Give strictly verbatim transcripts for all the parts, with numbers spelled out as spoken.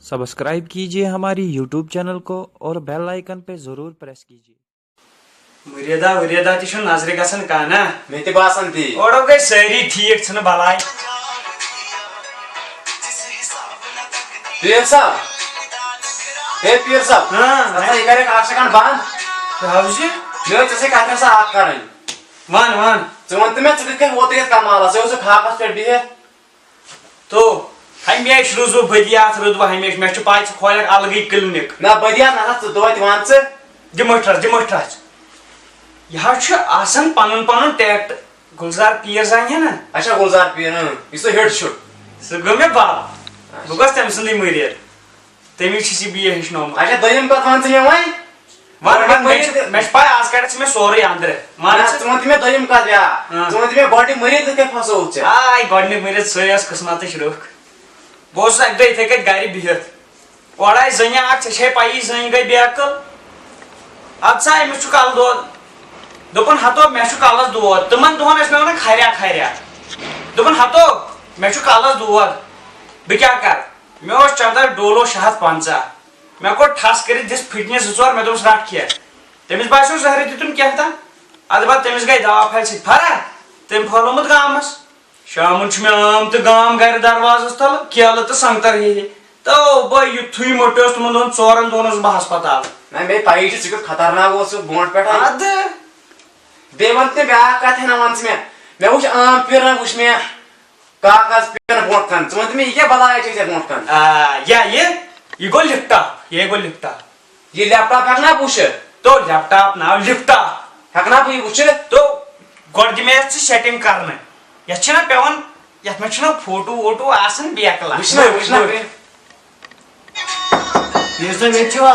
Subscribe کیجیے ہماری YouTube channel کو اور بیل آئیکن پہ ضرور پریس کیجیے۔ مریدا وریدا تہِ چھُنہٕ نظرِ گژھان کانٛہہ نا۔ مےٚ تہِ باسان تی۔ اورٕ گٔے سٲری ٹھیٖک، ژھٕنہٕ بلاے۔ پیٖر صٲب، ہے پیٖر صٲب، ہاں۔ اَتھ ہا یہِ کَرٮ۪کھ اَکھ سیکنڈ بنٛد۔ کیٛاہ حظ چھِ؟ مےٚ ٲس ژےٚ سۭتۍ کَتھ رژھا اَکھ کَرٕنۍ۔ وَن، وَن۔ ژٕ وَن تہٕ مےٚ، ژٕ کِتھ کٔنۍ ووتُکھ یَتھ کمالَس؟ ژےٚ اوسُکھ فاقَس پٮ۪ٹھ بِہِتھ۔ تو ہمیشہِ روٗزوٕ بٔدیات روٗدوٕ ہمیشہِ۔ مےٚ چھُ پَے ژٕ کھولکھ الگٕے کِلنِک۔ نہ بٔدیات نہ سا، ژٕ توتہِ وَن ژٕ۔ دِمہٕ ٹھرٛس، دِمہٕ ٹھرٛس۔ یہِ حظ چھُ آسان پَنُن پَنُن ٹیکٹ۔ گُلزار پیٖر زانہِ ہا نا؟ اچھا، گُلزار پیٖر، اۭں، یُس سُہ ہِٹ چھُ۔ سُہ گوٚو مےٚ بَب۔ بہٕ گوٚوُس تٔمۍ سُنٛدُے مُریٖد۔ تٔمی چھُس یہِ بی اے ہیٚچھنومُت۔ اچھا، دوٚیِم کَتھ وَن ژٕ مےٚ وۄنۍ۔ وَن، وَن، مےٚ چھِ، مےٚ چھِ پَے آز کَڑَکھ ژٕ مےٚ سورُے اَنٛدرٕ۔ وَن نہ، ژٕ۔ ژٕ وَن تہٕ مےٚ دوٚیِم کَتھ، یا ہاں۔ ژٕ وَن تہٕ مےٚ گۄڈٕنِچ مٔریٖد کِتھ کٔنۍ پھسووُتھ ژےٚ؟ آے، گۄڈٕنیُک مٔریٖد سُے ٲس قٕسمَتٕچ رٕکھ۔ بہٕ اوسُس اَکہِ دۄہ یِتھَے کٔنۍ گَرِ بِہِتھ۔ اورٕ آے زٔنۍ اَکھ، ژےٚ چھے پَیی زٔنۍ گٔے بے عقل۔ اَدٕ سا أمِس چھُ کَلہٕ دود۔ دوٚپُن، ہَتو مےٚ چھُ کَلَس دود۔ تِمَن دۄہَن ٲسۍ مےٚ وَنان خَریا خَریا۔ دوٚپُن، ہَتو مےٚ چھُ کَلَس دود۔ بہٕ کیٛاہ کَرٕ؟ مےٚ اوس چندر ڈولو شےٚ ہَتھ پنٛژاہ۔ مےٚ کوٚر ٹھس کٔرِتھ، دِژ پھٕٹنہِ زٕ ژور، مےٚ دوٚپُس، "رَٹھ کھےٚ۔" تٔمِس باسیٚو زہرِ دیُتُن کینٛہہ تام۔ اَدٕ بعد تٔمِس گٔے دوا پھلہِ سۭتۍ فرق۔ تٔمۍ پھٔہلومُت گامَس۔ شامَن چھُ مےٚ آمتُے گام گَرِ دروازَس تَل، کیلہٕ تہٕ سنٛگتر ہیٚہے۔ توبہ، یُتھُے موٚٹیوس، تِمَن دۄہَن ژورَن دۄہَن اوسُس بہٕ ہسپتال۔ نہ، مےٚ پَیی چھِ، ژٕ کیُتھ خطرناک اوسُکھ برونٛٹھ پٮ۪ٹھَے۔ اَدٕ۔ بیٚیہِ وَن تہٕ مےٚ بیٛاکھ کَتھ ہنا وَن ژٕ مےٚ۔ مےٚ وٕچھ عام پیٖرَن وٕچھ مےٚ۔ کاغذ پٮ۪ن برونٛٹھ کَن۔ ژٕ وَن تہٕ مےٚ، یہِ کیٛاہ بَلاے چھےٚ ژےٚ برونٛٹھ کَن؟ آ، یا یہِ، یہِ گوٚو لیپ ٹاپ، یہِ گوٚو لیپ ٹاپ۔ یہِ لیپ ٹاپ ہٮ۪کہٕ نا بہٕ وٕچھِتھ؟ تو لیپ ٹاپ ناو لیپ ٹاپ۔ ہٮ۪کہٕ نا بہٕ یہِ وٕچھِتھ؟ تو گۄڈٕ دِ مےٚ یَتھ ژٕ سیٹِنٛگ کَرنہٕ۔ یَتھ چھِنہ پٮ۪وان، یَتھ منٛز چھِنہ فوٹو ووٹو آسان بیکلا۔ وٕچھ نا، وٕچھ نا۔ یُس زَن ییٚتہِ چھُ وَ-،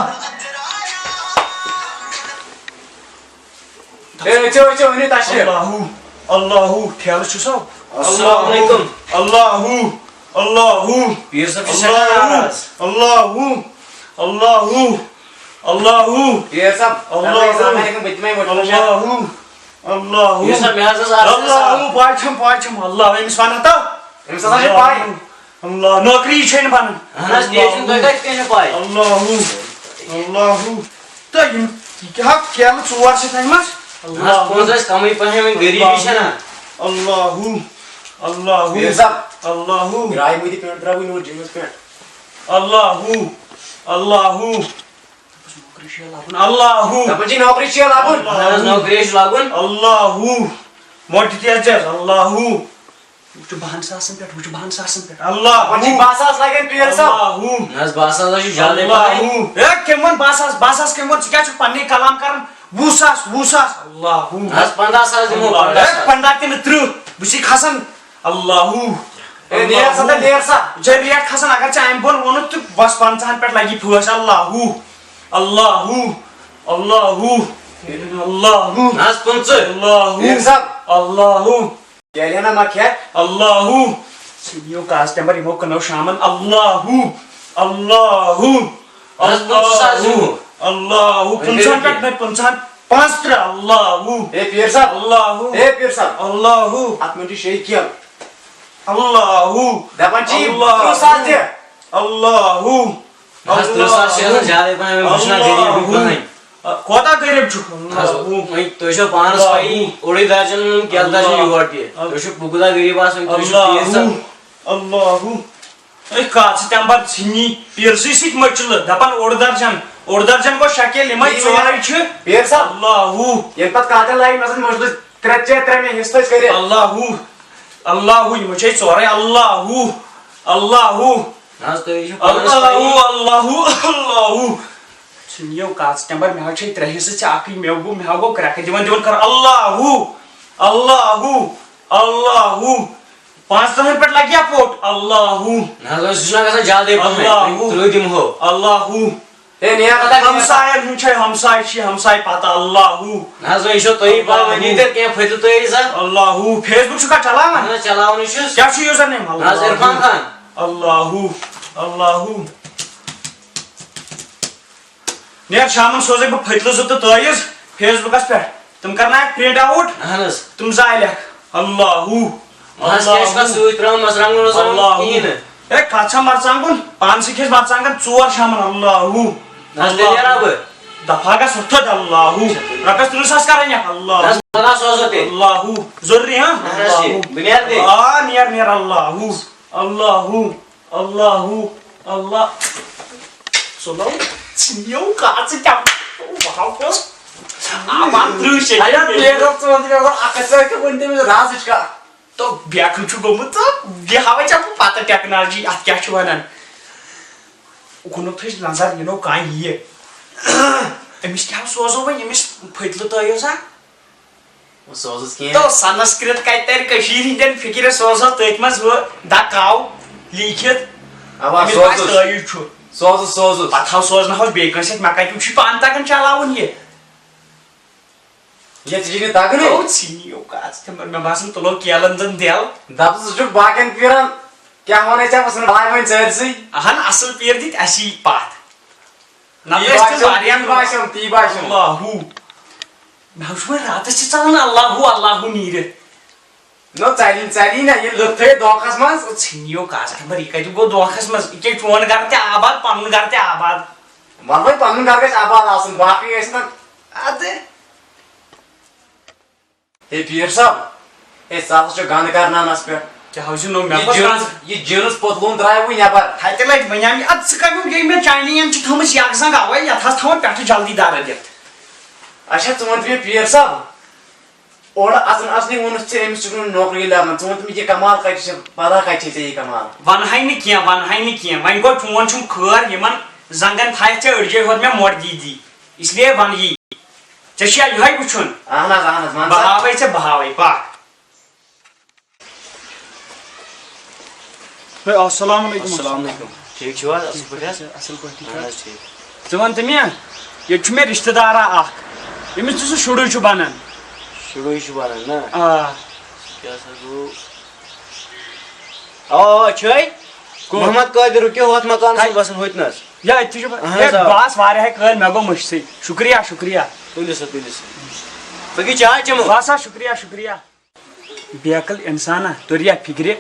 اے، أژِو، أژِو، أنِو تشریٖف۔ اللہ، اللہ، ٹھیلہٕ چھُ سا۔ السلام علیکم۔ اللہ، اللہ۔ پیٖر صٲب چھِ سٮ۪ٹھاہ ناراض۔ اللہ، اللہ، اللہ۔ پیٖر صٲب، اللہ۔ السلام علیکم، بہٕ تہِ ما یِمہٕ وۄنۍ؟ اللہ، اللہ۔ پیٖر صٲب، مےٚ حظ ٲس عرض اللہ، پاے چھَم، پاے چھَم، اللہ، أمِس وَنہٕ ہا تہٕ۔ أمِس ہسا چھِ پاے۔ اللہ، نوکری چھے نہٕ بنان۔ اہن حظ، تی چھُنہٕ تۄہہِ کَتہِ کَنہِ پاے۔ اللہ، اللہ۔ تہٕ یِم، یہِ کیٛاہ کیلہٕ ژور چھِ تھٲیمَژ؟ نہ حظ، پونٛسہٕ ٲسۍ کَمٕے پَہَم، وۄنۍ غریٖبی چھےٚ نہ۔ اللہ، اللہ، پیٖر صٲب۔ اللہ۔ گرٛایہِ مٔنٛدِ پٮ۪نٛٹ ترٛاوٕنۍ یور جِمَس پٮ۪ٹھ۔ اللہ، اللہ۔ نوکری چھِ لَبُن۔ اللہ۔ دَپان چھِ نوکری چھِ لَبُن۔ اہن حظ، نوکری چھِ لَبُن۔ اللہ۔ مۄٹہِ تہِ حظ چھَس۔ اللہ۔ وٕچھِو بَہَن ساسَن پٮ۪ٹھ، وٕچھِو بَہَن ساسَن پٮ۪ٹھ۔ اللہ۔ وۄنۍ چھِ باہ ساس لَگان پیٖر صٲب۔ اللہ۔ نہ حظ، باہ ساس حظ چھُ زیادَے پَہَن۔ اللہ۔ ہے، کٔمۍ ووٚن باہ ساس؟ باہ ساس کٔمۍ ووٚن؟ ژٕ کیٛاہ چھُکھ پَنٕنہِ کلام کَران؟ وُہ ساس، وُہ ساس۔ اللہ۔ نہ حظ، پنٛداہ ساس دِمو، اللہ۔ پنٛداہ ہے، ساس۔ پنٛداہ تہِ نہٕ، تٕرٛہ۔ بہٕ چھُسٕے کھسان۔ اللہ۔ ہے، نیر سا تہٕ نیر سا۔ ژےٚ ریٹ کھسان، اگر ژےٚ اَمہِ بۄن ووٚنُتھ تہٕ بَس پنٛژاہَن پٮ۪ٹھ لَگی پھٲسۍ۔ اللہ۔ اللہ۔ اللہ۔ اللہ۔ نہ حظ، پٕنٛژٕہ۔ اللہ۔ نیر صٲب۔ اللہ۔ کیٛاہ لینا ما کھیت؟ اللہ۔ ژٕ نِیِو کاسٹمر، یِمو کٕنو شامن۔ اللہ۔ اللہ۔ نہ حظ، پٕنٛژٕہ ساس دِمو۔ اللہ۔ وۄنۍ پٕنٛژٕہَن کٔرِو پٮ۪ٹھ، نہ، پٕنٛژٕہَن، پانٛژھ ترٛےٚ۔ اللہ۔ اے پیٖر صٲب۔ اللہ۔ اے پیٖر صٲب۔ اللہ۔ اَتھ منٛز چھِ شیٚیہِ کیلہٕ۔ اللہ۔ دَپان چھِ یہِ اللہ۔ تٕرٛہ ساس دِ۔ اللہ۔ نہ حظ، تٕرٛہ ساس چھِ گژھان زیادَے پَہَن، وۄنۍ وٕچھ نہ غریٖبٕے پَہَن۔ اللہ۔ کوتاہ غریٖب چھُکھ؟ نہ حظ، اللہ۔ وۄنۍ تُہۍ چھِو پانَس اللہ۔ پَیی، اوٚڑُے درجن کیلہٕ درجن اللہ۔ یور تہِ۔ تُہۍ چھِو، بہٕ کوٗتاہ غریٖب آسہٕ وۄنۍ، تُہۍ چھِو اللہ۔ پیٖر صٲب۔ اللہ۔ اے کَتھ ژٕ تَمہِ پَتہٕ ژھٕنی، پیٖرسٕے سۭتۍ مٔچلہٕ، دَپان اوٚڑ درجن، اوٚڑ درجن گوٚو شےٚ کیلہٕ، یِمَے یہِ ژورَے چھِ۔ پیٖر صٲب۔ اللہ۔ ییٚمہِ پَتہٕ کَتٮ۪ن لَگہِ مےٚ زَن مٔشدٕ ترٛےٚ ژےٚ ترٛےٚ مےٚ حِصہٕ تھٲوۍ کٔرِتھ۔ اللہ۔ اللہ، یِمو چھے ژورے۔ اللہ، اللہ۔ نہ حظ، تُہۍ چھِو پانَس اللہ، پَیی۔ اللہ، اللہ۔ ژٕ نِیو کَتھ ٹٮ۪مبَر، مےٚ حظ چھے ترٛےٚ حِصہٕ، ژےٚ اَکٕے، مےٚ گوٚو، مےٚ گوٚو کرٛٮ۪کہٕ دِوان دِوان کَرُن۔ اللہ، اللہ، اللہ۔ پانٛژترٕٛہَن پٮ۪ٹھ لَگہِ یا پوٚٹ؟ اللہ۔ نہ حظ، سُہ چھُنہ گژھان زیادَے پَہَن۔ اللہ۔ تٕرٛہ دِمہو۔ اللہ۔ ہے، نیر پتہ کیٛاہ؟ ہمساین ہُنٛد چھے، ہمساے چھی، ہمساے پتہ۔ اللہ۔ نہ حظ، وۄنۍ چھو تُہی پاے، وۄنۍ اللہ۔ ییٖتیٛاہ کینٛہہ پھٔتلہٕ تُہۍ ییٖژاہ۔ اللہ۔ Facebook چھُکھا چلاوان؟ اہن حظ، چلاوانٕے چھُس۔ کیٛاہ چھُ username؟ نہ حظ، اللہ۔ عرفان خان۔ اللہ۔ اللہ۔ نیر شامن سوزے بہٕ پھٔتلہٕ زٕ تہٕ تٲویٖز Facebookس پٮ۪ٹھ۔ تِم کرناوکھ print out۔ اہن حظ۔ تِم زالکھ۔ اللہ۔ نہ حظ، کیٛاہ چھُکھ اَتھ سۭتۍ ترٛاوان؟ منٛزٕ رنٛگہٕ نہٕ حظ رنٛگہٕ اللہ۔ کِہیٖنۍ نہٕ۔ ہے، کتھ چھا مرژانٛگُن؟ پانسٕے کھیٚیہِ مرژانٛگن ژور شامن۔ اللہ۔ نہ حظ، تیٚلہِ نیرا بہٕ۔ دفعہ گژھ وۄتھُتھ۔ اللہ۔ رۄپیس ترٕٛہ ساس کران یتھ۔ اللہ۔ نہ حظ، پگاہ سوزو تیٚلہِ۔ اللہ۔ ضروٗری، ہاں؟ اہن حظ، اللہ۔ بہٕ نیرٕ تیٚلہِ۔ آ، نیر، نیر۔ اللہ۔ اللہ۔ اللہ۔ اللہ۔ سُہ نو ژھٕنِو کَتھ ژٕ کیٛاہ؟ وَہَو کُس؟ آ، وَن ترٕٛہ شیٚتھ۔ اَیا، پلیٹ ٲس ژٕ وَن تہٕ مےٚ وَن اَکھ ہَتھ ژٕ کیٛاہ وَن تٔمِس رازٕچ کَتھ؟ تو بیکھٕے چھُ گوٚمُت ژٕ، یہِ ہاوے ژےٚ بہٕ پَتہٕ ٹیکنالجی، اَتھ کیٛاہ چھِ وَنان؟ اُکنُک تھٲیِو نظر، یہِ نو کانٛہہ یِیہِ۔ أمِس کیٛاہ سوزو وۄنۍ؟ أمِس پھٔتلہٕ تٲیِو سا۔ سوزُس کینٛہہ۔ تو سنسکرت کتہِ ترِ کٔشیٖرِ ہٕنٛدٮ۪ن فقیٖرن؟ سوزہو تٔتھۍ منٛز ہُہ دکاو لیٖکھِتھ۔ اوا، أمِس باسہِ سوزُس۔ تٲیٖد چھُ۔ سوزُس، سوزُس۔ پتہٕ ہاو سوزناوہوس بیٚیہِ کٲنٛسہِ سۭتۍ، مےٚ کتہِ، یہِ چھُے پانہٕ تگان چلاوُن یہِ۔ یہِ ژےٚ چھُے نہٕ تگنٕے۔ تو ژھٕنِو کتھ، تِم، مےٚ باسان تُلو کیلن زن دٮ۪ل۔ دپ ژٕ چھُکھ باقین پیٖرن، کیٛاہ ونے ژےٚ وسن بلاے وۄنۍ سٲرسٕے؟ اہن، اصل پیٖر دِتۍ اسی پتھ۔ نتہٕ تی ٲسۍ تِم باسیٚو، واریاہ تی باسیٚو، تی باسیٚو۔ اللہ۔ مےٚ حظ چھُ وۄنۍ راتس تہِ ژلان اللہ، اللہ نیٖرِتھ۔ نہ، ژَلی، ژَلی نہ، یہِ لُکھ تھٲیِتھ دھوکھس منٛز۔ ژھٕنِو کتھ خبر، یہِ کتہِ گوٚو دھوکھس منٛز؟ یہِ کیٛاہ، چون گرٕ تہِ آباد، پنُن گرٕ تہِ آباد۔ وۄنۍ وۄنۍ پنُن گرٕ گژھِ آباد آسُن، باقٕے ٲسۍ نہ۔ ادٕ۔ ہے پیٖر صٲب، ہے ژٕ ہسا چھُکھ گنٛد کرناونس پٮ۪ٹھ۔ کیٛاہ حظ چھُ نوٚو مےٚ یہِ پتہٕ جِنس، گنٛد؟ یہِ جِنس پوٚتلوٗن درٛاے وۄنۍ نٮ۪بر۔ ہتہِ لٹہِ وَنیٛام یہِ، ادٕ ژٕ کمیُک گٔیے مےٚ چاینی یَن چھِ تھٲومٕژ یکھ زنٛگ اوے، یتھ حظ تھاوان پٮ۪ٹھٕ جلدی دَرٕ دِتھ۔ اچھا، ژٕ وَن تہٕ مےٚ پیٖر صٲب، اورٕ اژن اژنٕے ووٚنُتھ ژےٚ أمِس چھُنہٕ نوکری لگان، ژٕ وَن تہٕ مےٚ یہِ کمال کتہِ چھِ، پتہ کتہِ چھے ژےٚ یہِ کمال؟ ونہٕ ہاے نہٕ کینٛہہ، ونہٕ ہاے نہٕ کینٛہہ، وۄنۍ گوٚو چون چھُم خٲر، یِمن زنٛگن تھایَتھ ژےٚ أڑجے ہوت مےٚ مۄٹھ دی دی، اس لیے ونہٕ یی۔ ژےٚ چھُیا یِہوٚے وٕچھُن؟ اہن حظ، اہن حظ، وَن بہٕ سا۔ ہاوَے ژےٚ، بہٕ ہاوَے، پَکھ۔ ہے، السلام علیکم۔ السلام علیکم۔ ٹھیٖک چھِو حظ؟ اَصٕل پٲٹھۍ حظ؟ اَصٕل پٲٹھۍ، ٹھیٖک حظ؟ اہن حظ، ٹھیٖک۔ ژٕ وَن تہٕ مےٚ، ییٚتہِ چھُ مےٚ رِشتہٕ دارا اَکھ، ییٚمِس ژٕ سُہ شُرُے چھُ بَنان۔ شُرُے چھُ بَنان نا؟ آ۔ کیٛاہ سا گوٚو؟ آ، آ، چھُے۔ کُس؟ محمد قٲدِر، رُکِو، ہُتھ مکانَس کَتہِ؟ منٛز بَسان، ہُتہِ نَس۔ یا، اَتہِ چھُ، اہن ہے، حظ، آ۔ بہٕ آس واریاہے کٲلۍ، مےٚ گوٚو مٔشتھٕے۔ شُکریہ، شُکریہ۔ تُلِو سا، تُلِو سا۔ پٔکِو چاے چٮ۪مو۔ بہٕ ہسا شُکریہ، شُکریہ۔ بیقل انسانا، توٚریہ فکرِ،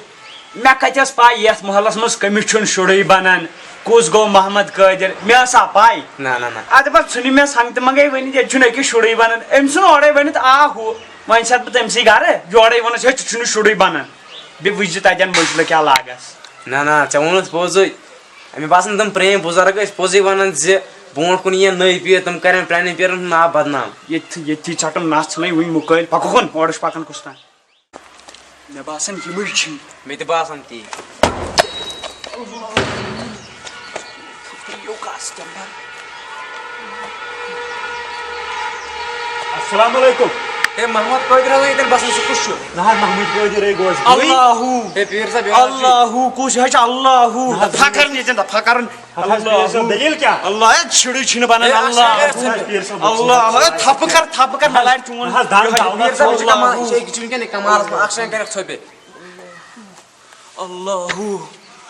مےٚ کتہِ ٲس پاے یتھ محلس منٛز کٔمِس چھُنہٕ شُرُے بنان، کُس گوٚو محمد قٲدر، مےٚ ٲسا پاے؟ نہ، نہ، نہ۔ ادٕ پتہٕ ژھُنہِ مےٚ سنگتہٕ منگے ؤنِتھ، ییٚتہِ چھُنہٕ أکِس شُرُے بنان، أمۍ ژھُن اورے ؤنِتھ، آ ہُہ، وۄنۍ چھس بہٕ تٔمسٕے گرٕ، یورے ووٚنُس، ہے، ژٕ چھُنہٕ شُرُے بنان، بیٚیہِ وٕچھ زِ تتٮ۪ن مٔنزلہٕ کیٛاہ لاگس۔ نہ، نہ، ژےٚ ووٚنُتھ پوٚزُے۔ مےٚ باسان، تِم پرٛٲنۍ بُزرگ ٲسۍ پوٚزُے وَنان زِ برونٛٹھ کُن یِیَن نٔوۍ پیٖر، تِم کَرن پرٛانٮ۪ن پیٖرَن ہُنٛد ناو بدنام۔ ییٚتہِ، ییٚتہِ ژَٹُن نَس ژھٕنَے وٕنہِ مُکٲلۍ۔ پَکوکھ وۄنۍ، اورٕ چھُ پَکان کُس تام۔ مےٚ باسان، یِمٕے چھِ۔ مےٚ تہِ باسان تی۔ السلام علیکم۔ ہے، محمد قٲدر حظ ییٚتٮ۪ن بَسان، سُہ کُس چھُ؟ نہ حظ، محمد قٲدر ہے گوس بٕے۔ اللہ۔ ہے، پیٖر صٲب، یہِ حظ چھُ۔ اللہ، کُس حظ چھُ اللہ؟ نہ حظ۔ دفا کر ییٚتٮ۪ن، دفا کرُن۔ ہتہٕ حظ، پیٖر صٲب، اللہ۔ دٔلیٖل کیٛاہ؟ اللہ، ہے، شُرُے چھُنہٕ بنان۔ ہے، اللہ۔ اَتھ چھُ، اَتھ چھُ، پیٖر صٲب، اللہ، ہے، تھپہٕ کر، تھپہٕ کر، نہ حظ، ملارِ چون۔ نہ حظ، دَنٛد یہِ حظ دَنٛد پیٖر صٲب، یہِ چھُ کمال، اللہ۔ یہِ چھُ أکِس وٕنکٮ۪ن یہِ کمالَس منٛز، اَکھ سیکنڈ کَرٮ۪کھ ژھۄپہِ۔ اللہ۔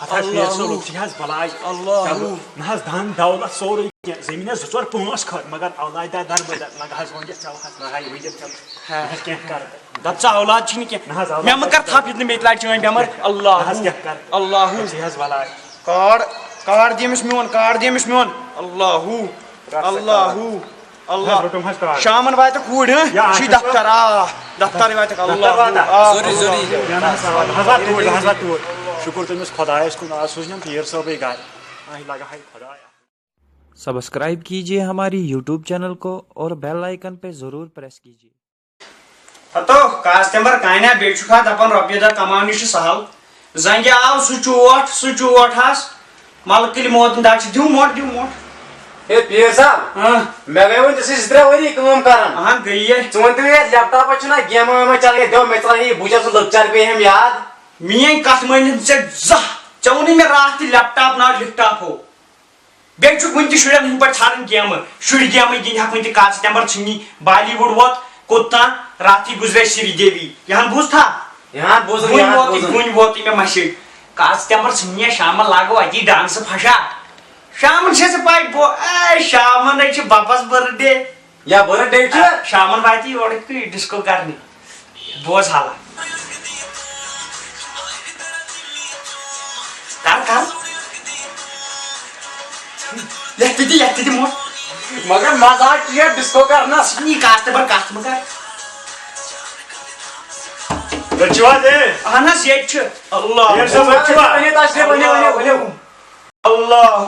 ہتہٕ حظ، پیٖر صٲب، اللہ۔ ژٕ حظ بلاے۔ اللہ۔ نہ حظ، دَنٛد دولت سورُے کینٛہہ، زٔمیٖنَس زٕ ژور پانٛژھ کھٔت، مگر اولادِ دار دربٕدر، نہ حظ، وۄنۍ گژھِ ژےٚ حظ، نہ حظ، وۄنۍ گژھِ ژےٚ۔ ہا۔ نہ حظ، کینٛہہ کر۔ دپ ژٕ اولاد چھُے نہٕ کینٛہہ۔ نہ حظ، اولاد مےٚ مہ کر تھپھ ییٚتہِ نہٕ مےٚ تہِ لگہِ چٲنۍ بٮ۪مٲرۍ۔ اللہ۔ نہ حظ، کیٛاہ کر؟ اللہ۔ ژٕ حظ ولاے۔ کاڑ، کاڑ دِ أمِس میون، کاڑ دِ أمِس میون۔ اللہ۔ اللہ۔ اللہ۔ حظ، رٔٹِم حظ کاڑ۔ شامن واتہِ کوٗرۍ، ہہ؟ یا، چھُے اچھا، دفتر، آ، دفتر واتہِ دفتر اللہ۔ واتا؟ آ۔ ضروٗری، ضروٗری۔ یا نہ حظ، آ، نہ حظ، آ، توٗرۍ، نہ حظ، آ، توٗرۍ۔ شُکُر تٔمِس خۄدایَس کُن، آز سوٗزنَم پیٖر صٲبٕے گرِ۔ آ، یہِ لگہٕ ہا خۄدایا۔ सब्सक्राइब कीजिए हमारी यूट्यूब चैनल को और बेल आइकन पे ज़रूर प्रेस कीजिए। ہتو، کاستمبر کانیا، بیٚیہِ چھُکھ ہا دپان رۄپیہِ دہ کماونہِ چھُ سہل۔ زنگہِ آو سُہ چوٹھ، سُہ چوٹھ حظ۔ ملکٕلۍ موت، دَچھ، دِیِو مۄٹھ، دِیِو مۄٹھ۔ ہے پیٖر صٲب، ہاں۔ مےٚ گٔے وۄنۍ ژےٚ سۭتۍ زٕ ترٛےٚ ؤری کٲم کران۔ اہن، گٔیے۔ ژٕ وَن تہٕ مےٚ، یتھ لیپ ٹاپس چھُنہ گیمہٕ ویمہٕ چلان، دِو مےٚ ژلان یہِ، بہٕ چھُس نہٕ لۄکچار بیٚیہِ ہٮ۪مہٕ یاد۔ میٲنۍ کتھ مٲنِتھ ژےٚ زانٛہہ، ژےٚ ووٚنُے مےٚ راتھ تہِ لیپ ٹاپ نہ لیپ ٹاپ ہو۔ بیٚیہِ چھُکھ وُنہِ تہِ شُرٮ۪ن ہٕنٛدۍ پٲٹھۍ ژھانڈان گیمہٕ۔ شُرۍ گیمہٕ گِنٛدِ ہا کُنہِ تہِ کتھ، ستمبر ژھٕنہِ بالی وُڈ ووت کوٚت تام، راتھٕے گُزرے سری دیوی۔ یہان بوٗزتھا؟ یہان بوٗزُم، وُنہِ یہان ووتُے، بوٗزُم۔ وُنہِ ووتُے مےٚ مسیج۔ کتھ ستمبر ژھٕنہِ یا شامن لاگو اتی ڈانسہٕ پھشا۔ شامن چھے ژےٚ پاے بو-، اے، شامن ہے چھُ ببس birthday۔ یا birthday چھُ؟ شامن واتہِ یورٕ تہٕ ڈسکو کرنہِ۔ بوز حالا۔ کر کر۔ یتھ تہِ دِ، یتھ تہِ دِ موٚٹ۔ مگر مزٕ حظ چھُ یتھ ڈسکو کرنس۔ نی کتھ تہِ بر کتھ مہ کر۔ لٔڑ چھِو حظ، اے؟ اہن حظ، ییٚتہِ چھُ۔ اللہ۔ ییٚمہِ سۭتۍ لٔڑ چھِوا؟ ؤنِو، تشریف، ؤنِو، ؤنِو، ؤنِو۔ اللہ۔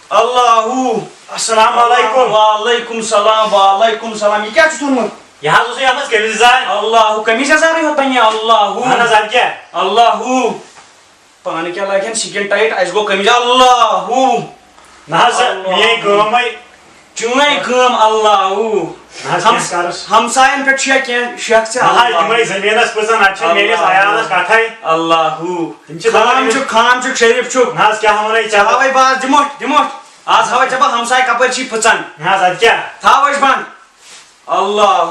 اللہ۔ السلام علیکم۔ وعلیکم السلام، وعلیکم السلام۔ یہِ کیٛاہ چھُ ژھُنمُت؟ یہِ حظ اوسُے یتھ منٛز قمیٖض یزار۔ اللہ، قمیٖض یزارٕے یوت بنہِ۔ اللہ۔ اہن حظ، اَدٕ کیٛاہ؟ اللہ۔ پانہٕ کیٛاہ لاگن سِکِن ٹایٹ، اَسہِ گوٚو قمیٖض۔ اللہ۔ نہ حظ، سر، اللہ۔ میٲنۍ کٲمٕے۔ چٲنۍ کٲم۔ اللہ۔ نہ حظ، ہمس-، کینٛہہ کَرُس۔ ہمساین پٮ۪ٹھ چھُ یا کینٛہہ شک ژےٚ؟ نہ حظ، اللہ۔ تِمے زٔمیٖنَس پٕژَن، اَتہِ چھُنہٕ میٲنِس اللہ۔ عیالَس کَتھَے۔ اللہ۔ اللہ۔ تِم چھِ خام دَپان چھُکھ، خام چھُکھ، شریٖف چھُکھ۔ نہ حظ، کیٛاہ وَنَے ژےٚ؟ ہاوَے بہٕ آز دِموٹھ، دِموٹھ۔ آز ہاوَے ژےٚ بہٕ ہمساے کَپٲرۍ چھی پٕژَن۔ نہ حظ، اَدٕ کیٛاہ؟ تھاو أچھ بنٛد۔ اللہ۔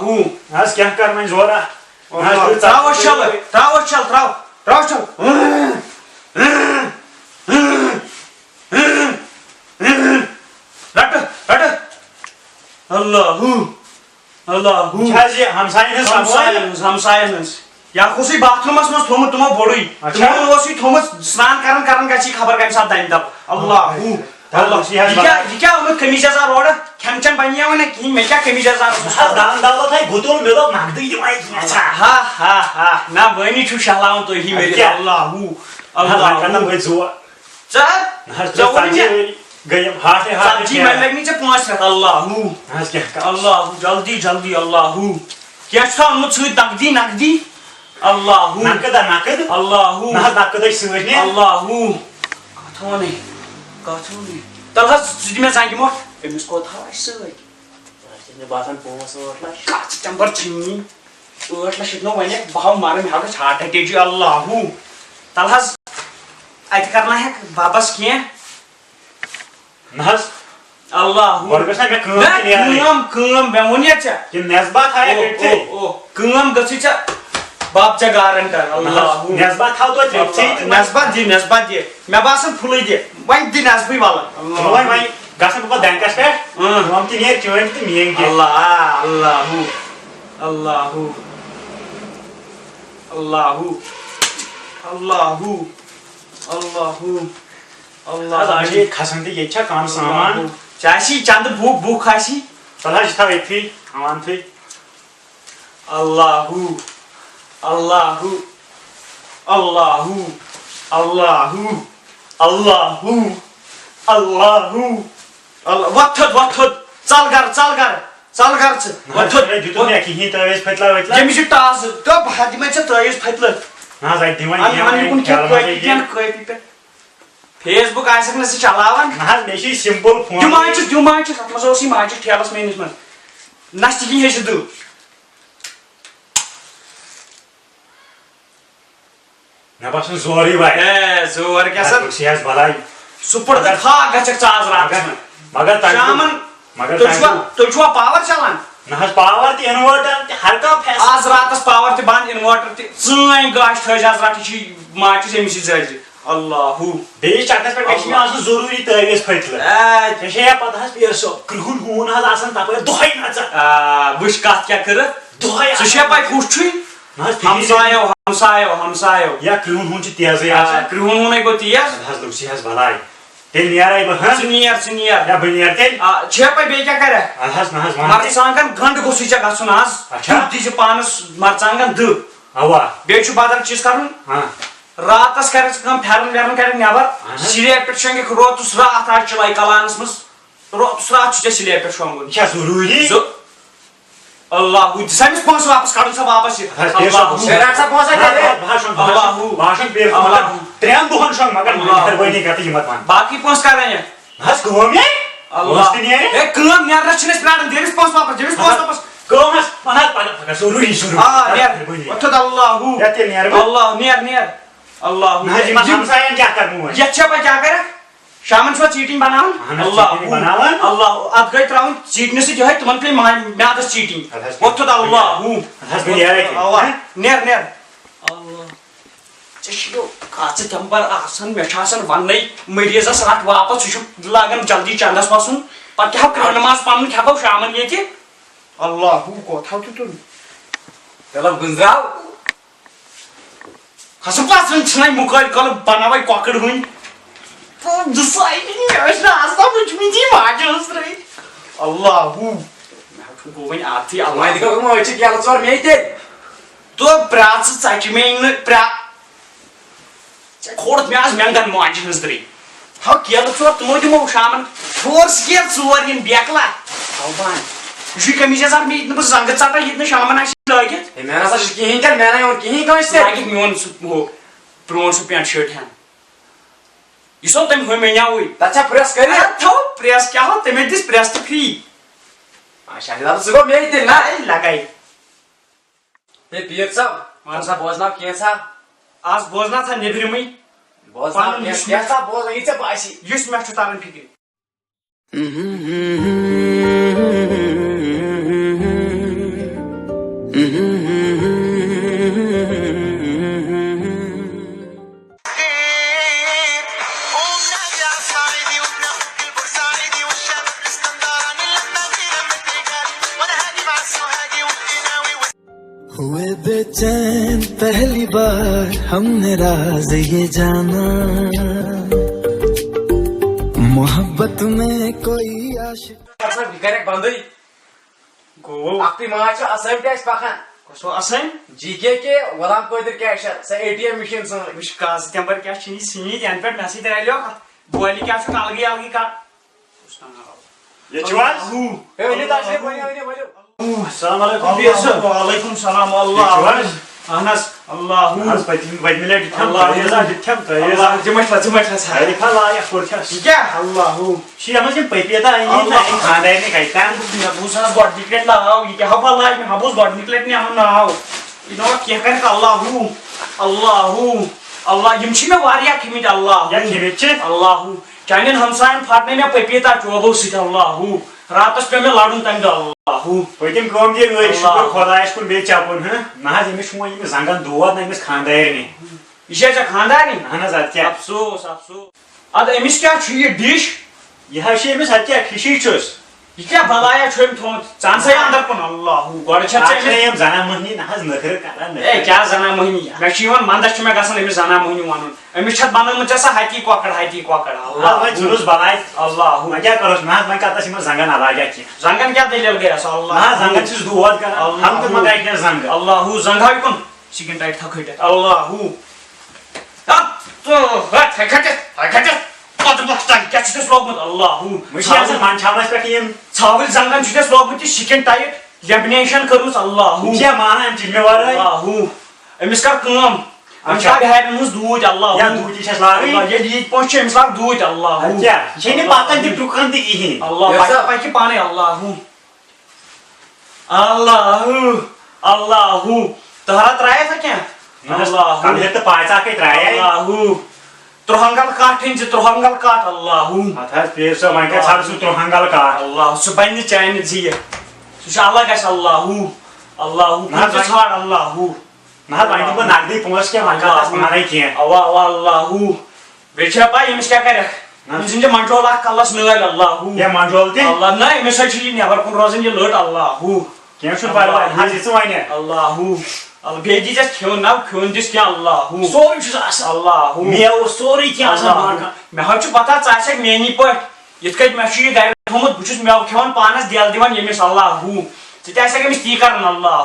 نہ حظ، کیٛاہ کَرٕ وۄنۍ زورا؟ نہ حظ، اللہ۔ تُہۍ ترٛاو أچھ شَلہٕ، ترٛاو أچھ شَلہٕ، ترٛاو، ترٛاو أچھ شَلہٕ۔ رٹہٕ، رٹہٕ۔ اللہ۔ اللہ۔ یہِ چھِ حظ یہِ ہمساین ہٕنٛز سموارِ؟ ہمساین ہٕنٛز، ہمساین ہٕنٛز۔ یا اوسُے باتھ روٗمس منٛز تھوٚمُت تِمو بوٚڑُے۔ اچھا۔ تِمو اوسُے تھوٚمُت، سرٛان کران کران گژھِ یہِ خبر کمہِ ساتہٕ دمہِ دب۔ اللہ۔ اچھا۔ تَلہٕ، یہِ چھِ حظ یہِ کیٛاہ، باسان۔ یہِ کیٛاہ اوٚنُتھ قمیٖض یزار اورٕ؟ کھٮ۪ن چٮ۪ن بنیو نہٕ کِہیٖنۍ، مےٚ کیٛاہ قمیٖض یزار اوسُس نہ حظ، کران؟ دان دولت ہے گُتُل، مےٚ دوٚپ نقدٕے دِمے کینٛژھا۔ ہا، ہا، ہا، نہ وۄنی چھُ شہلاوُن تُہی اَدٕ مےٚ۔ کیٛاہ؟ اللہ۔ نہ حظ، وۄنۍ اللہ۔ کرنہٕ بہٕ زور۔ ژٕ، نہ حظ، ژےٚ ووٚنُے ژتجی مےٚ۔ ؤری گٔے یِم ہاٹے ہاٹے ژتجی پھیران۔ وۄنۍ لگہِ نہٕ ژےٚ پانٛژھ رٮ۪تھ۔ اللہ۔ نہ حظ، کینٛہہ کَرُس۔ اللہ، جلدی، جلدی، اللہ۔ کینٛہہ چھُ تھاونُت سۭتۍ نقدی، نقدی۔ اللہ۔ نقد ہا، نقد۔ اللہ۔ نہ حظ، نقد ہے سۭتۍ نہٕ۔ اللہ۔ کَتھ وَنَے؟ کَتھ وَنَے؟ تَلہٕ حظ، ژٕ دِ مےٚ زنٛگہِ مۄٹھ۔ أمِس کوٚت تھاو اَسہِ سۭتۍ؟ اَسہِ چھِ مےٚ باسان پانٛژھ ٲٹھ لَچھ۔ کَتھ ژٕ چمبر ژھٕنی؟ ٲٹھ لَچھ ہیٚتہِ نہٕ وۄنۍ، بہٕ ہاوٕ مَرٕ، مےٚ ہا گژھِ ہاٹ اٹیک۔ جی اللہ۔ تَلہٕ حظ، اَتہِ کرناوہَکھ بَبَس کینٛہہ۔ نہ حظ۔ اللہ۔ گۄڈٕ گٔژھ نا مےٚ کٲم نہ، تہِ نیرٕنۍ۔ کٲم، کٲم، مےٚ ووٚن یا ژےٚ۔ یہِ نٮ۪صبا تھایہِ او، أتھۍ۔ او، او، کٲم گٔژھٕے ژےٚ، بَب ژےٚ گارنٹر۔ نہ حظ، اللہ۔ نٮ۪صبا تھاو توتہِ رٔٹِتھ ژےٚ یہِ تہِ وۄنۍ۔ نٮ۪صبا دِ، نٮ۪صبا دِ۔ مےٚ باسان پھُلٕے دِ۔ وۄنۍ دِ نٮ۪صبٕے وَلہٕ۔ اللہ۔ وۄنۍ، وۄنۍ گژھٕ بہٕ پَتہٕ بینکَس پٮ۪ٹھ، اۭں۔ کٲم تہِ نیرِ چٲنۍ تہِ تہٕ میٛٲنۍ تہِ۔ اللہ، اللہ، اللہ، اللہ، اللہ، اللہ۔ اللہ۔ حظ، آز چھِ ییٚتہِ کھسان تہٕ ییٚتہِ چھا کانٛہہ سامان؟ ژےٚ آسی چندٕ بُک، بُک آسی۔ تَلہٕ حظ، یہِ تھاو أتھی، اَوان تھٕے۔ اللہ، اللہ، اللہ، اللہ، اللہ، اللہ، اللہ۔ وۄتھ تھوٚد، وۄتھ تھوٚد۔ ژَل گَرٕ، ژَل گَرٕ، ژَل گَرٕ ژٕ۔ نہ حظ، وۄتھ تھوٚد۔ ژےٚ دیُتُتھ مےٚ کِہیٖنۍ تٲویٖز پھٔتلہ ؤتلہ۔ ییٚمِس چھِ ٹاس، تہٕ بہٕ ہا دِمَے ژےٚ تٲویٖز پھٔتلہٕ۔ نہ حظ، اَتہِ دِوان اَمہِ، کینٛہہ اَمہِ وۄنۍ کُن کھٮ۪تھ کھٮ۪مہٕ کٲپی بہٕ۔ کینٛہہ کٲپی پٮ۪ٹھ۔ فیس بُک آسکھ نہٕ ژٕ چلاوان؟ نہ حظ، مےٚ چھُ یہِ سِمپٕل فون۔ دیُن ماچِس، دیُن ماچِس، اَتھ منٛز اوس یہِ ماچِس ٹھیلَس میٛٲنِس منٛز۔ نَستہِ کِنۍ ہیٚچھِ دُ۔ مےٚ باسان زورٕے واتہِ۔ اے، زور کیٛاہ سا؟ اَتھ چھِ حظ بَلاے۔ سُہ پوٚر تہٕ مگر، کھا گژھکھ ژٕ آز راتَس مگر، منٛز۔ مگر تۄہہِ چھُو، شامَن مگر تُہۍ تۄہہِ چھُوا، چھُو تُہۍ چھُوا پاوَر چَلان؟ نہ حظ، پاوَر تہِ، اِنوٲٹَر تہِ، ہر کانٛہہ فیسَلٹی۔ آز راتَس پاوَر تہِ بنٛد، اِنوٲٹَر تہِ۔ ژٲنۍ گاش تھٲے زِ آز راتھٕے چھِ ماچِس أمِس یہِ زٲلۍ زِ۔ اللہ۔ بیٚیِس چکرس پٮ۪ٹھ گژھِ مےٚ اللہ۔ آسُن ضروٗری تٲویٖز پھٔٹلہٕ۔ اے۔ ژےٚ چھےٚ یا پتہ حظ، پیٖر صٲب، کرٛہُن ہوٗن حظ آسان تپٲرۍ دۄہے نژان۔ آ، وٕچھ کتھ کیٛاہ کٔرٕتھ۔ دۄہے ژےٚ چھےٚ آسان۔ پَے کُس چھُے؟ نہ حظ، فِکرِ چھےٚ۔ ہمسایو، ہمسایو، ہمسایو۔ یا کرٛہُن ہوٗن چھُ تیزٕے آ، آسان۔ کرٛہُن ہوٗنَے گوٚو تیز۔ نہ حظ، دوٚپُس یہِ حظ بلاے۔ تیٚلہِ نیرے بہٕ، ہاں؟ ژٕ نیر، ژٕ نیر۔ یا بہٕ نیرٕ تیٚلہِ۔ آ، چھےٚ پَے بیٚیہِ کیٛاہ کرکھ؟ اَدٕ حظ، نہ حظ، وَن تہِ۔ مرژٕوانٛگن گنٛڈ گوٚژھُے ژےٚ گژھُن آز۔ اچھا۔ دیُت دِ ژٕ پانس مرژٕوانٛگن دٕ۔ اوا۔ بیٚیہِ چھُ بدل چیٖز کرُن۔ ہاں۔ راتس کرکھ ژٕ کٲم، پھٮ۪رن وٮ۪رن کرکھ نٮ۪بر۔ اہن حظ۔ سلیب پٮ۪ٹھ شۄنٛگکھ روتُس راتھ آز چِلَے کلانس منٛز۔ روتُس راتھ چھُ ژےٚ سلیب پٮ۪ٹھ شۄنٛگُن۔ یہِ چھا ضروٗری؟ ضو-، اللہ، ہُہ دِ سا أمِس پونٛسہٕ واپس، کڑُن سا واپس یہِ۔ حظ، کیٛاہ چھُ اللہ۔ ہے، رٹ سا پونٛسہٕ، ہے، ہے۔ بہٕ حظ شۄنٛگہٕ، بہٕ حظ، اللہ۔ بہٕ حظ شۄنٛگہٕ پیٖرِ صٲبَس اللہ۔ ترٛٮ۪ن دۄہَن شۄنٛگہٕ، مگر اللہ۔ مہربٲنی کر تہٕ یہِ مت وَن۔ باقٕے پونٛسہٕ کر اَنَکھ؟ نہ حظ، کٲم یے۔ اللہ۔ پونٛسہٕ تہِ نیرِ۔ ہے، کٲم نیرنَس چھِنہٕ أسۍ پرٛاران، دِ أمِس پونٛسہٕ واپس، دِ أمِس پونٛسہٕ واپس۔ کٲم حظ، پَگاہ، پَگاہ، پَگاہ، ضروٗری، ضروٗری۔ آ، نیر۔ مہربٲنی۔ وۄتھ تھوٚد اللہ۔ یا تیٚلہِ نیرٕ بہٕ۔ اللہ، نیر، نیر۔ اللہ۔ نہ حظ، یِمن ہمساین کیٛاہ کرٕ بہٕ وۄنۍ؟ یتھ چھا پتہٕ کیٛاہ کرکھ؟ شامن چھُوا ژیٖٹِنۍ بناوان؟ اہن حظ، اللہ۔ ژیٖٹِنۍ بناوان۔ اللہ۔ اتھ گٔے ترٛاوُن ژیٖٹنہِ سۭتۍ یِہوٚے، تِمن پیٚیہِ ما-، میادس ژیٖٹِنۍ۔ اَدٕ حظ، وۄتھ تھوٚد اللہ۔ اَدٕ حظ، بہٕ نیرے تیٚلہِ۔ اللہ۔ نیر، نیر۔ اللہ۔ ژےٚ چھُے یہِ کَژٕ تمبر آسان، مےٚ چھُ آسان وننَے، مریضس رٹھ واپس، سُہ چھُ لاگان جلدی چندس وسُن۔ پتہٕ کیٛاہ ہا کرٕ نماز پنُن کھٮ۪کو شامن ییٚتہِ؟ اللہ، ہُہ کوتھا تُتُن؟ چلو گُنزراو۔ ہسا پتہٕ ژھٕنَے مُکٲلۍ کۄلہٕ بناوَے کۄکٕر ہُنٛد۔ زٕ ساے مےٚ ٲسۍ نہٕ آز تام وٕچھمٕتی ماجہِ ہٕنٛز ترٲوِتھ۔ اللہ ہو۔ مےٚ حظ چھُ گوٚو وۄنۍ عادتھٕے اللہ۔ وۄنۍ گوٚو وۄنۍ أسۍ چھِ کیلہٕ ژور مے تیٚلہِ۔ تو پرٛاژٕ ژَچہِ مے نہٕ پرٛا-، ژےٚ کھوڑُتھ مےٚ آز مٮ۪نٛگن ماجہِ ہٕنٛز ترٲوِتھ۔ تھاو کیلہٕ ژور، تِمو دِمو شامن۔ فورس کیلہٕ ژور یِن بیکلا۔ تھاو بان۔ یہِ چھُے قمیٖض یزار مےٚ ییٚتہِ نہٕ بہٕ زنٛگہٕ ژٹان، ییٚتہِ نہٕ شامن آسہِ لٲگِتھ۔ ہے، مےٚ نہ سا چھُ کِہیٖنۍ تیٚلہِ، مےٚ نہ یِوان کِہیٖنۍ کٲنٛسہِ تیٚلہِ۔ لٲگِتھ میون سُہ ہُہ پرٛون سُہ پٮ۪نٛٹ شٲٹ ہن۔ یہِ سا تٔمۍ ہُمۍ مےٚ نیٛاوٕے۔ تَتھ چھا پرٛٮ۪س کٔرِتھ؟ اَدٕ تھاو پرٛٮ۪س کیٛاہ ہو، تٔمۍ دِژ پرٛٮ۪س تہِ فری۔ اچھا، جِناب، ژٕ گوٚو مے تیٚلہِ نا؟ اے لگے۔ ہے پیٖر صٲب، وَن سا بوزناو کینٛژھا۔ آز بوزناو ژٕ نیٚبرِمٕے۔ بوزناو پَنُن کینٛہہ، یُس مےٚ کینٛژھا بوز، یہِ ژےٚ باسی۔ یُس مےٚ چھُ تَران فِکرِ۔ हुए बेचैन पहली बार हमने राज ये जाना, मोहब्बत में कोई आशिक یہِ کَرٮ۪کھ بنٛدٕے۔ گوٚو۔ اَکھتُے ماز چھُ اَصٕل تہِ اَسہِ پَکان۔ کۄس ہو اَصٕل؟ جی کے کے غلام قٲدِر کیشر، سۄ اے ٹی ایم مِشیٖن سٲنۍ۔ وٕچھ کاز تمبر کیٛاہ چھِ یہِ سیٖنۍ، یَنہٕ پٮ۪ٹھ مےٚ سۭتۍ رلیوکھ، بولہِ کیٛاہ چھُکھ الگٕے الگٕے کَران۔ ییٚتہِ چھِو حظ؟ ہے، ؤلِو تَشریٖف، ؤلِو، ؤلِو، ؤلِو۔ السلام علیکم پیر صٲب۔ وعلیکم السلام، اللہ ٹھیٖک چھِو حافظ۔ حظ؟ اہن حظ، اللہ۔ نہ حظ، پٔتمہِ پٔتمہِ لٹہِ دیُتتھم اللہ۔ تٲویٖز اکھ، دیُتتھم تٲویٖز اللہ، اکھ۔ تِمے چھِ، تِمے چھِ سا۔ خیرٕے کھا لایق کوٚر چھَس۔ یہِ کیٛاہ؟ اللہ۔ چھِ یَتھ منٛز یِم پٔپیٖتا أنۍ مٕتۍ، اللہ۔ نہ أنۍ خانٛدارنہِ کَتہِ تام۔ مےٚ بوٗز حظ گۄڈٕنِکۍ لٹہِ ناو، یہِ کیٛاہ ہا بلاے، مےٚ ہا بوٗز گۄڈٕنِکۍ لٹہِ ناو، ناو۔ یہِ ناو کینٛہہ کَرِ اللہ، اللہ، اللہ۔ یِم چھِ مےٚ واریاہ کھیٚمٕتۍ، اللہ۔ یا کھیٚمٕتۍ چھِ؟ اللہ۔ چانٮ۪ن ہمساین پھاٹنٲے مےٚ پپیٖتا چوبو سۭتۍ، اللہ۔ راتس پیوٚو مےٚ لڑُن تمہِ دۄہ، اللہ۔ پٔتِم کٲم دِ أڑۍ، اللہ۔ شُکر خۄدایس کُن، بیٚیہِ ژےٚ کُن، ہہ؟ نہ حظ، أمِس چھُ وۄنۍ یِم زنٛگن دود، نہ أمِس خانٛدارنہِ۔ یہِ چھا ژےٚ خانٛدارنہِ؟ اہن حظ، اَدٕ کیٛاہ؟ افسوس، افسوس۔ ادٕ أمِس کیٛاہ چھُ یہِ ڈِش؟ یہِ حظ چھُ أمِس، اَدٕ کیٛاہ، فِشی چھُس۔ یہِ کیٛاہ بلایا چھُ أمۍ تھوٚمُت؟ ژٕ اَن سا یہِ اندر کُن، اللہ۔ گۄڈٕ چھَتھ ژےٚ اَتھ چھِ أمِس یِم زنان مۄہنی نہ حظ نٔخرٕ کران، نٔخرٕ۔ اے، کیٛاہ زنان مۄہنی؟ مےٚ چھُ یِوان، ونٛدس چھُ مےٚ گژھان أمِس زنان مۄہنی ونُن۔ أمِس چھَتھ بنٲومٕژ ژےٚ سۄ ہتی کۄکر، ہتی کۄکر، اللہ۔ آ، وۄنۍ ژھٕنُس بلاے۔ اللہ۔ وۄنۍ کیٛاہ کَرُس؟ نہ حظ، وۄنۍ کَتَس یِمن زنٛگن علاجا کینٛہہ۔ زنٛگن کیٛاہ دٔلیٖل گٔیَس؟ اللہ۔ نہ حظ، زنٛگن چھُس دود کران۔ اللہ۔ ہم تہٕ منٛگے کینٛہہ زنٛگہٕ۔ اللہ، زنٛگہٕ ہاوِ کُن۔ سِکِن ٹایٹ تھاو کھٔٹِتھ۔ اللہ۔ اَتھ، ہَے کھٔٹِتھ، ہَے کھٔٹِتھ۔ پَتہٕ وۄتھ تَلہِ کیٛاہ چھُ تۄہہِ لوگمُت؟ اللہ۔ وۄنۍ چھِ آسان منٛدچھاونَس پٮ۪ٹھ یِم۔ ژھاوٕلۍ زنٛگن چھُ تۄہہِ لوگمُت یہِ سِکِن ٹایٹ، لیمنیشن کٔرمٕژ۔ اللہ۔ یِم چھِ مانان اَمہِ چیٖزٕ مےٚ ورٲے۔ اللہ۔ أمِس کر کٲم۔ أمِس اچھا۔ لاگ ہیرن ہٕنٛز دوٗتۍ۔ اللہ۔ یا دوٗتی چھَس لاگٕنۍ۔ اللہ، ییٚلہِ ییٚتہِ پہنچ چھِ، أمِس لاگ دوٗتۍ۔ اللہ۔ اچھا، یہِ چھےٚ نہٕ پَکان تہِ ٹُکان تہِ کِہیٖنۍ۔ اللہ۔ پَکہِ، پَکہِ پانَے۔ اللہ۔ اللہ۔ اللہ۔ طہارت ترٛایَتھ ہا کینٛہہ؟ اللہ۔ کَمہِ لَٹہِ تہٕ پانٛژھ اَکھ ہے ترٛایے۔ اللہ۔ ترٛوہنگل کاٹھ أنۍ زِ، ترٛوہنگل کاٹھ۔ اللہ۔ اَدٕ حظ، پیر صٲب، وۄنۍ کَتہِ ژھانٛڈٕ سُہ ترٛوہنگل کاٹھ؟ اللہ، سُہ بَنہِ نہٕ چانہِ ذٔریعہٕ۔ سُہ چھُ الگ اَسہِ۔ اللہ۔ اللہ۔ نہ حظ، کُنہِ تہِ وۄنۍ ژھانٛڈ۔ اللہ۔ نہ حظ، وۄنۍ دِمہٕ بہٕ نقدٕے پونٛسہٕ کینٛہہ، وۄنۍ کَتھ آسہٕ پانَے کینٛہہ۔ اَوا، اَوا، اللہ۔ بیٚیہِ چھا پَے أمِس کیٛاہ کَرٮ۪کھ؟ نہ۔ أمِس أنۍ زِ منٛجول اَکھ کَلَس نٲلۍ۔ اللہ۔ یا منٛجول تہِ؟ اللہ، نہ، أمِس حظ چھِ یہِ نٮ۪بَر کُن روزان یہِ لٔٹ۔ اللہ۔ کینٛہہ چھُنہٕ پَرواے، اللہ۔ نہ حظ، یہِ ژٕ وَنہِ۔ اللہ۔ اللہ، بیٚیہِ دی ژےٚ کھیوٚن، نہ، کھیوٚن دِس کینٛہہ۔ اللہ۔ سورُے چھُس آسان۔ اللہ۔ مےٚ اوس سورُے کینٛہہ آسان اللہ۔ پانہٕ۔ مےٚ حظ چھُ پَتہ، ژٕ آسَکھ میٛٲنی پٲٹھۍ۔ یِتھ کٔنۍ مےٚ چھُ یہِ گَرِ تھوٚمُت، بہٕ چھُس مٮ۪وٕ کھٮ۪وان پانَس دٮ۪ل دِوان ییٚمِس۔ اللہ۔ ژٕ تہِ آسَکھ أمِس تی کَران۔ اللہ۔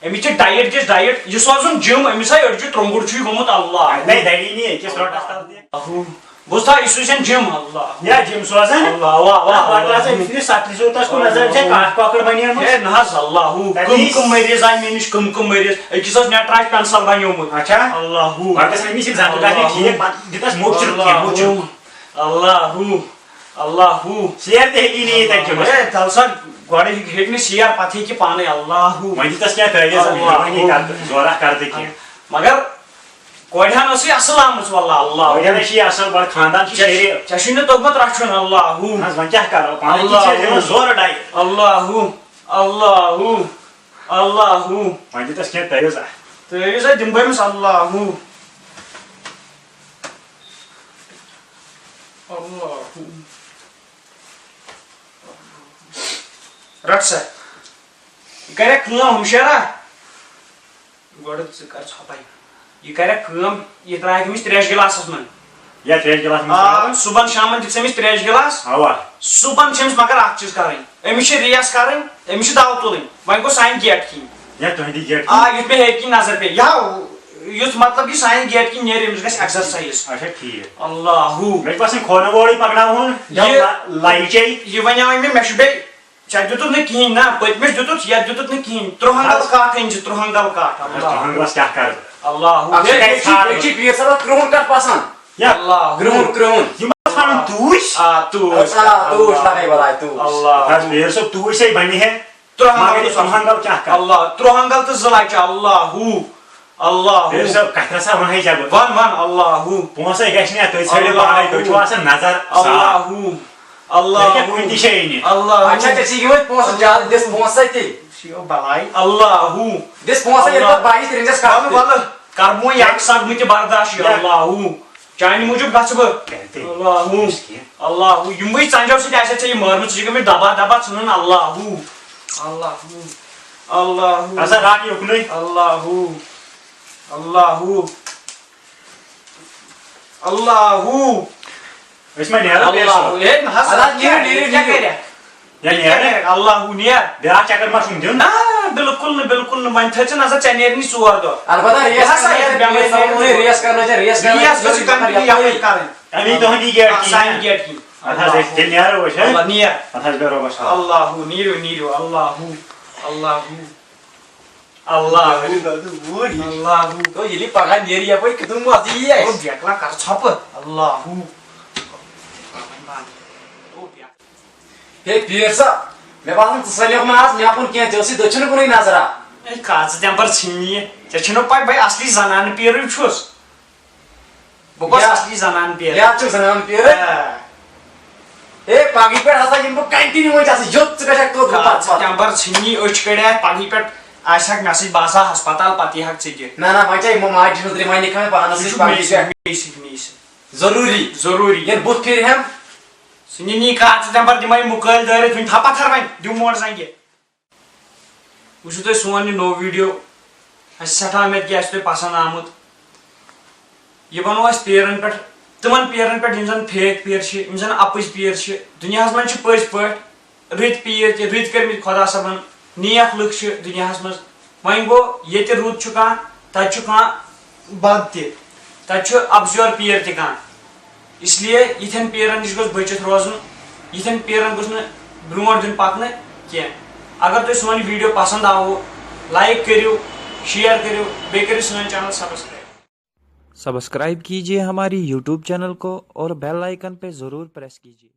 أمِس چھِ ڈایٹ دِس ڈایٹ، یہِ سوزُن جِم، أمِس ہا أڑجہِ ترٛوٚنٛگُر چھُے گوٚمُت۔ اللہ۔ اَدٕ نَے دَگی نہٕ ییٚتہِ کِس رۄٹَس تَل تہِ۔ اللہ۔ بوٗزتھا، یہِ سوٗزِن جِم۔ اللہ۔ یا جِم سوزان۔ اللہ، واہ، واہ، نہ، پَتہٕ اللہ۔ آسہِ أمِس نِش سَتھ زٕ تَس کُن نظر، چھےٚ کاٹھ کۄکٕر بَنیمٕژ۔ ہے، نہ حظ، اللہ۔ تَتہِ کٕم، کٕم مٔریٖض آے مےٚ نِش، کٕم، کٕم مٔریٖض؟ أکِس ٲس نیٹراج پٮ۪نسَل بَنیومُت۔ اچھا۔ اللہ۔ پَتہٕ گژھِ أمِس یِم زَنٛگہٕ گژھِ نہٕ اللہ۔ ٹھیٖک، پَتہٕ دِتَس موٚٹ چُرُک کینٛہہ، موٚٹ چُرُک۔ اللہ۔ اللہ۔ اللہ۔ سیر تہِ ہیٚکی نہٕ یہِ تَتہِ جِمَس۔ ہے، تَلہٕ سا، گۄڈٕ ہیٚکہِ، ہیٚکہِ نہٕ سیر، پَتہٕ ہیٚکہِ پانَے۔ اللہ۔ وۄنۍ دِتَس کینٛہہ تٲویٖز، اللہ۔ مہربٲنی کَر تہٕ زورہ کَر تہٕ کینٛہہ۔ مگر کورِ ہن ٲسٕے اَصٕل آمٕژ، واللہ، اللہ۔ کورِ ہن چھِ یہِ اَصٕل، بَڑٕ خاندان چھُ ژےٚ، شریٖف۔ ژےٚ چھُے نہٕ توٚگمُت رَچھُن، اللہ۔ نہ حظ، وۄنۍ کیٛاہ کَرو؟ پانَے تہِ چھِ اللہ۔ اَسہِ دِوان زورٕ ڈایِٹ۔ اللہ۔ اللہ۔ اللہ۔ وۄنۍ دِتَس کینٛہہ تٲویٖز اَکھ۔ تٲویٖز ہا دِمہٕ بہٕ أمِس، اللہ۔ اللہ۔ رَٹ سا۔ یہِ کَرِ کٲم، ہمشیرا۔ گۄڈٕ ژٕ کر ژھۄپے۔ یہِ کَرِ کٲم، یہِ ترٛایَکھ أمِس ترٛیش گِلاسَس منٛز۔ یا ترٛیش گِلاس منٛز آ، ترٛاوان۔ صُبحن شامن دِژ أمِس ترٛیش گِلاس۔ اوا۔ صُبحن چھِ أمِس مگر اکھ چیٖز کرٕنۍ، أمِس چھِ ریس کرٕنۍ، أمِس چھِ دَو تُلٕنۍ۔ وۄنۍ گوٚو سانہِ گیٹ کِنۍ۔ یا تُہنٛدِ گیٹ آ، یُتھ مےٚ ہیٚرِ کِنۍ نظر پیٚیہِ۔ یا یُتھ مطلب یہِ سانہِ گیٹ کِنۍ نیرِ، أمِس گژھِ ایکسرسایز۔ اچھا، ٹھیٖک۔ اللہ۔ مےٚ چھُ باسان کھوورٕ وورٕے پَکناوہون۔ یا یہِ لا-، لایچے۔ یہِ وَنیٛاو مےٚ، مےٚ چھُ بیٚیہِ ژےٚ دیُتُتھ نہٕ کِہیٖنۍ، نہ، پٔتمِس دیُتُتھ، یَتھ دیُتُتھ نہٕ کِہیٖنۍ۔ تُرٛہَن حظ۔ دَل کَٹھ أنۍ زِ، تُرٛہَن دَل کَٹھ۔ اَتھ اللہ۔ تُرٛہَن دَلَس کیٛاہ کَرٕ؟ اللہ۔ اَتھ چھُ اے، گَرِ یہِ چھِ، ژھانٛڈُن۔ یہِ چھِ پیٖر صٲبَس تُرٛہُن کَٹھ پَسنٛد۔ یا۔ اللہ۔ کرٛہُن، کرٛہُن۔ یِم ژھانٛڈُن توٗج۔ آ، توٗج۔ آ، توٗج، اللہ۔ لَگے بَلاے، توٗج۔ اللہ۔ حظ، پیٖر صٲب، توٗج سے بَنہِ ہے۔ تُرٛہَن مگر دَل یہِ تُرٛہَن دَل کیٛاہ کَرٕ؟ اللہ، تُرٛہَن دَل تہٕ زٕ لَچہِ، اللہ۔ اللہ۔ پیٖر صٲب، کَتھ رَژھا وَنہٕ ہے ژےٚ بہٕ؟ وَن، وَن، اللہ۔ پونٛسَے گژھِ نہٕ، تُہۍ ژھٲنٛڈِو اللہ۔ پانَے، تُہۍ چھِو آسان نظر صاف۔ اللہ۔ اللہ۔ ییٚکیٛاہ کُنہِ تہِ جایہِ نہٕ۔ اللہ۔ اچھا، ژےٚ چھِ یِمَے پونٛسہٕ زیادٕ، دِس پونٛسَے تیٚلہِ۔ یہِ چھُ یہِ بَلاے۔ اللہ۔ دِس پونٛسَے، ییٚلہِ اللہ۔ پَتہٕ بَنہِ تِرٛنٛجَس کَتھ وَلہٕ، تہِ۔ وَلہٕ، کَرٕ بہٕ وۄنۍ یہِ اَکھ صدمہٕ تہِ برداش، یا۔ اللہ۔ چانہِ موٗجوٗب گژھٕ بہٕ۔ کَرِ تہِ۔ اللہ۔ چھُس کینٛہہ۔ اللہ۔ یِموٕے ژَنٛجو سۭتۍ آسہِ ژےٚ یہِ مٲرمٕژ، ژٕ چھُکھ أمِس دَبا دَبا ژھٕنُن۔ اللہ۔ اللہ۔ اللہ۔ ہسا رَٹ یُکنُے۔ اللہ۔ اللہ۔ اللہ۔ أسۍ ما نیرو پیش اللہ۔ کُن؟ ہے، نہ حظ، اللہ، کیٛاہ، نیرِو، نیرِو، کیٛاہ نیرِو۔ کَرِ؟ یا یہِ کیٛاہ نیرِ۔ کَرِ؟ اللہ نیر۔ بیٛاکھ چکر ما چھُم دیُن؟ نہ، بِلکُل نہٕ، بِلکُل نہٕ۔ وۄنۍ تھٲے ژٕ نظر، ژےٚ نیرِ نہٕ ژور دۄہ۔ البتہ ریس یہِ ہسا کرنٕچ یَتھ چھِ، بٮ۪مٲرۍ ریس کرنٕچ چھِ، ریس کرنٕچ ریس چھِ، گژھِ ضروٗری کَنٹِنیوٗ یَپٲرۍ کَرٕنۍ۔ اَمی تُہٕنٛدی گیٹ آ، کِنۍ، سانہِ ہا؟ گیٹ کِنۍ۔ اَدٕ حظ، أسۍ تیٚلہِ نیرو أسۍ، ہا؟ اللہ نیر۔ اَدٕ حظ، بیٚہہ رۄبَس حوالہٕ۔ اللہ نیٖرِو، نیٖرِو، اللہ۔ اللہ۔ اللہ۔ تو ییٚلہِ پگاہ نیرِ یپٲرۍ، کیُتھ مزٕ یی او اَسہِ۔ بیکلا کر ژھۄپہٕ۔ اللہ۔ او بیکلا۔ ہے پیٖر صٲب، مےٚ باسان ژٕ سَلیوکھ نہٕ آز مےٚ کُن کینٛہہ، ژےٚ ٲسٕے دٔچھُن کُنُے نظرا۔ ہے کاژٕ تٮ۪مپر ژھٕنہِ یہِ، ژےٚ چھُنہ پَے بہٕ اصلی زنانہٕ پیٖرٕے چھُس۔ بہٕ گوٚژھ یا اصلی زنان پیٖر۔ یا ژٕ زنان پیٖر۔ آ۔ ہے، پگہٕکۍ پٮ۪ٹھ ہسا یِمہٕ بہٕ continue وۄنۍ ژےٚ سۭتۍ، یوٚت ژٕ گژھکھ توٚت بہٕ پتہٕ پتہٕ۔ ژٕ کیٛاہ بَر ژھٕنی أچھ کڑیٛاکھ، پگہٕکۍ پٮ۪ٹھ آسہِ ہاکھ مےٚ سۭتۍ، بہٕ آسہٕ ہا ہسپتال، پتہٕ یی ہاکھ ژٕ تہِ۔ نہ، نہ، وۄنۍ ژےٚ یِمو ماجہِ ہٕنٛز رِوٲنی کھنٛڈ پانس ژٕ سۭتۍ چھُکھ مے پگہٕکۍ سۭتۍ، پٮ۪ٹھ۔ مے سۭتۍ، مے سۭتۍ۔ ضروٗری۔ ضروٗری۔ یِن بُتھ پھِرِ ہٮ۪م۔ ژٕ نِنی کتھ، ژٕ دٮ۪مبر دِمے مُکٲلۍ دٲرِتھ، وٕنہِ تھاو پتھر وۄنۍ، دِیِو مونڈ زنگہِ۔ وٕچھِو تُہۍ سون یہِ نوٚو video، اَسہِ چھِ سٮ۪ٹھاہ اُمید کہِ اَسہِ چھُ تۄہہِ پسنٛد آمُت۔ یہِ بنوو اَسہِ پیٖرن پٮ۪ٹھ، تِمن پیٖرن پٮ۪ٹھ یِم زن fake پیٖر چھِ، یِم زن اَپٕز پیٖر چھِ۔ دُنیاہس منٛز چھِ پٔزۍ پٲٹھۍ رٕتۍ پیٖر تہِ، رٕتۍ کٔرمٕتۍ خۄدا صٲبن، نیک لُکھ چھِ دُنیاہس منٛز۔ وۄنۍ گوٚو، ییٚتہِ رُت چھُ کانٛہہ، تتہِ چھُ کانٛہہ بد تہِ، تتہِ چھُ اَپزیور پیٖر تہِ کانٛہہ۔ اس لیے یِتھٮ۪ن پیٖرن نِش گوٚژھ بٔچِتھ روزُن، یِتھٮ۪ن پیٖرن گوٚژھ نہٕ برٛونٛٹھ دیُن پکنہٕ کینٛہہ۔ اگر تۄہہِ سون یہِ video پسنٛد آوٕ، like کٔرِو، share کٔرِو، بیٚیہِ کٔرِو سٲنۍ channel subscribe۔ Subscribe कीजिए हमारी YouTube channel को और bell icon पे ज़रूर press कीजिए।